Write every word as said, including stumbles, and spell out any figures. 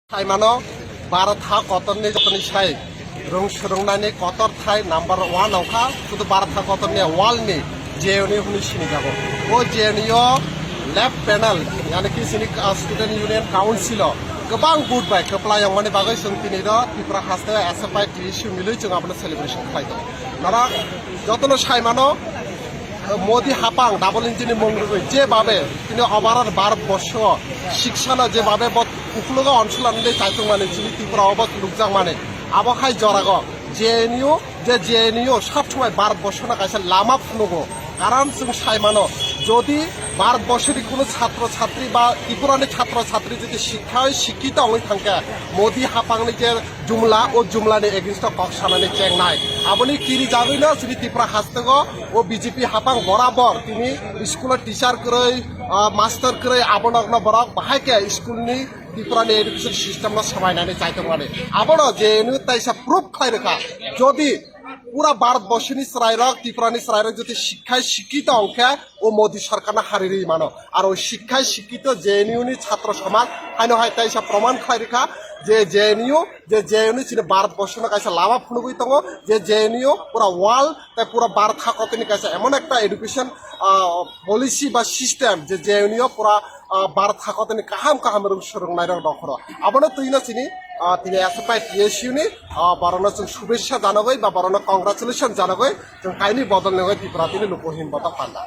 Saimano, Bharat ha kotorni jotoni sai rung swrwngnani kotor thai number one ongkha, sudu Bharat ha kotorni world ni J N U hwnwi sinijago. O J N U o left panel, yani ki sini, ah, Student Union Council o kwbang vote bai kwplai ongmani bagwi chwng tini ro Tripura haste S F I T S U milwi chwng abono celebration khlai tongo. Nara jotono saimano, Modi hapang double engine ni mung rwgwi jebabe tini overall Bharat borsho siksano jebabe bo uklogo onsulanani chaichung mani chini Tripura o bo nukjak mani abo khai jorago J N U je J N U sab somai Bharat borsho no kaisa lama phunugo. Karon chwng sai mano, jodi Bharat borsho ni kuno chhatro chhatri ba Tripura ni chhatro chhatri jodi sikkhai sikkito wngwi thangkhe Modi hapang ni je jumla, o jumla ni against o kok sanani chengnai. Aboni kiri jagwi no chini Tripura hastego o B J P hapang borabor tini school o teacher kwrwi, ah, master kwrwi, abono borok bahai khe school ni Tripura ni education system no swbainani chai tongmani. Abono J N U taisa proof khlai rwkha. Jodi pura Bharat borsho ni chwrairok, Tripura ni chwrairok jodi sikkhai sikkito wngkhe, o Modi sarkarno harirwi mano. Aro sikkhai sikkito J N U ni chhatro somaj haino hai taisa proman khlai rwkha je J N U, je J N U chini Bharat borshono kaisa lama phunugwi tongo, je J N U pura world tei pura Bharat hakotini kaisa emon ekta education, ah, policy ba system je J N U pura, ah, Bharat hakotini kaham kaham rung swrwngnairok dokhoro. Abono twino chini, ah, tini S F I T S U ni, ah, borokno chwng shubesha janagwi ba borokno congratulation janagwi chwng kaini bodol nangwi Tripura tini luku himboto panda.